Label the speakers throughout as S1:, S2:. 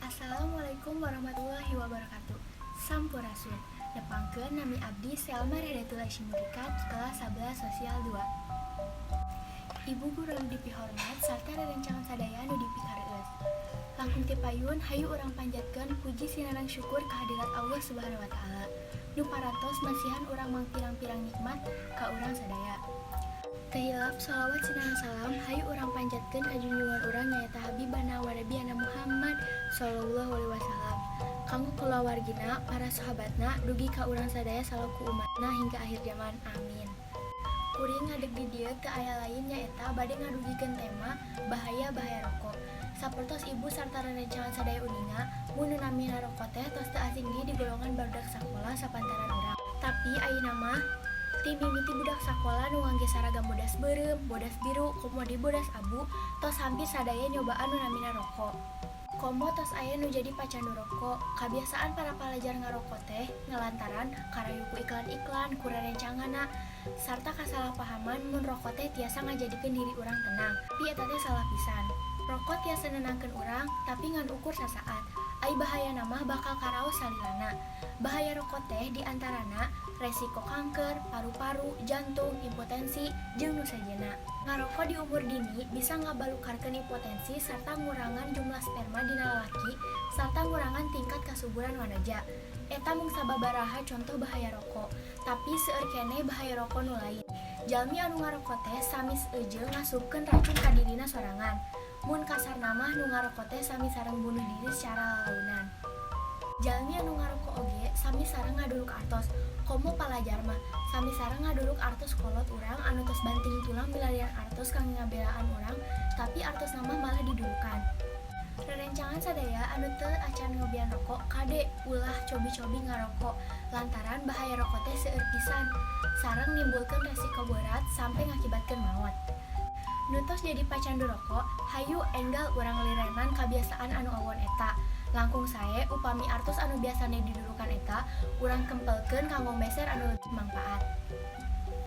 S1: Assalamualaikum warahmatullahi wabarakatuh. Sampurasun. Nepangkeun, nami abdi Selma Redatul Mudrikat, kelas 11 Sosial 2. Ibu guru anu dipihormat sarta rerencangan sadaya anu dipikareueus. Langkung ti payun, hayu urang panjatkeun puji sinareng syukur kehadirat Allah Subhanahu wa Taala nu parantos masihan urang mangpirang-pirang nikmat ka urang sadaya. Teu hilap sholawat sinareng salam hayu urang panjatkeun ka junjungan urang, nyaeta Habibana wa Nabiyana Muhammad sallallahu alaihi wasallam, kanggo kulawargina, para sahabatna, dugi ka urang sadaya salaku umatna hingga akhir zaman. Amin. Kuring ngadeg di dieu teu aya lain, nyaeta bade ngadugikeun tema bahaya-bahaya rokok. Sapertos ibu sarta rerencangan sadaya uninga, mun nu namina rokok teh tos teu asing deui di golongan barudak sakola sapantaran urang. Tapi ayeuna mah ti mimiti budak sakola nu ngangge saragam bodas beureum, bodas biru, komo deui bodas abu, tos hampir sadaya nyobaan nu namina rokok. Komo tos aya nu jadi pacandu rokok. Kabiasaan para palajar ngarokok teh ngalantaran karayu ku iklan-iklan, ku rerencanganna, sarta kasalahpahaman mun rokok teh tiasa ngajadikeun diri urang tenang. Tapi eta teh salah pisan. Rokok tiasa nenangkeun urang, tapi ngan ukur sasaat. Ai bahayana mah bakal karaos salilana. Bahaya rokok teh diantarana resiko kanker paru-paru, jantung, impotensi, jeung nu sejenna. Ngarokok di umur dini bisa ngabalukarkeun impotensi sarta ngurangan jumlah sperma dina lalaki sarta ngurangan tingkat kasuburan wanaja. Eta mung sababaraha contoh bahaya rokok, tapi seueur keneh bahaya rokok nu lain. Jalmi anu ngarokok teh sami jeung ngasupkeun racun ka dirina sorangan. Mun kasarna mah, nu ngarokok teh sami sareng bunuh diri secara lalaunan. Jalmi anu ngarokok oge sami sareng ngaduluk artos, komo palajar mah sami sareng ngaduluk artos kolot urang anu tos banting tulang milarian artos kangge ngabelaan urang, tapi artosna mah malah didulukan. Rerencangan sadaya anu teu acan ngobian rokok, kade ulah cobi-cobi ngarokok, lantaran bahaya rokok teh seueur pisan sareng nimbulkeun resiko berat sampai ngakibatkeun maot. Nu tos jadi pacandu rokok, hayu enggal urang lirenan kabiasaan anu awon eta. Langkung sae upami artos anu biasana didulukan eta urang kempelkeun kanggo meser anu leuwih mangpaat.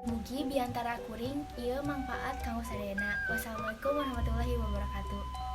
S1: Mugi biantara kuring ieu mangpaat kanggo sadayana. Wassalamualaikum warahmatullahi wabarakatuh.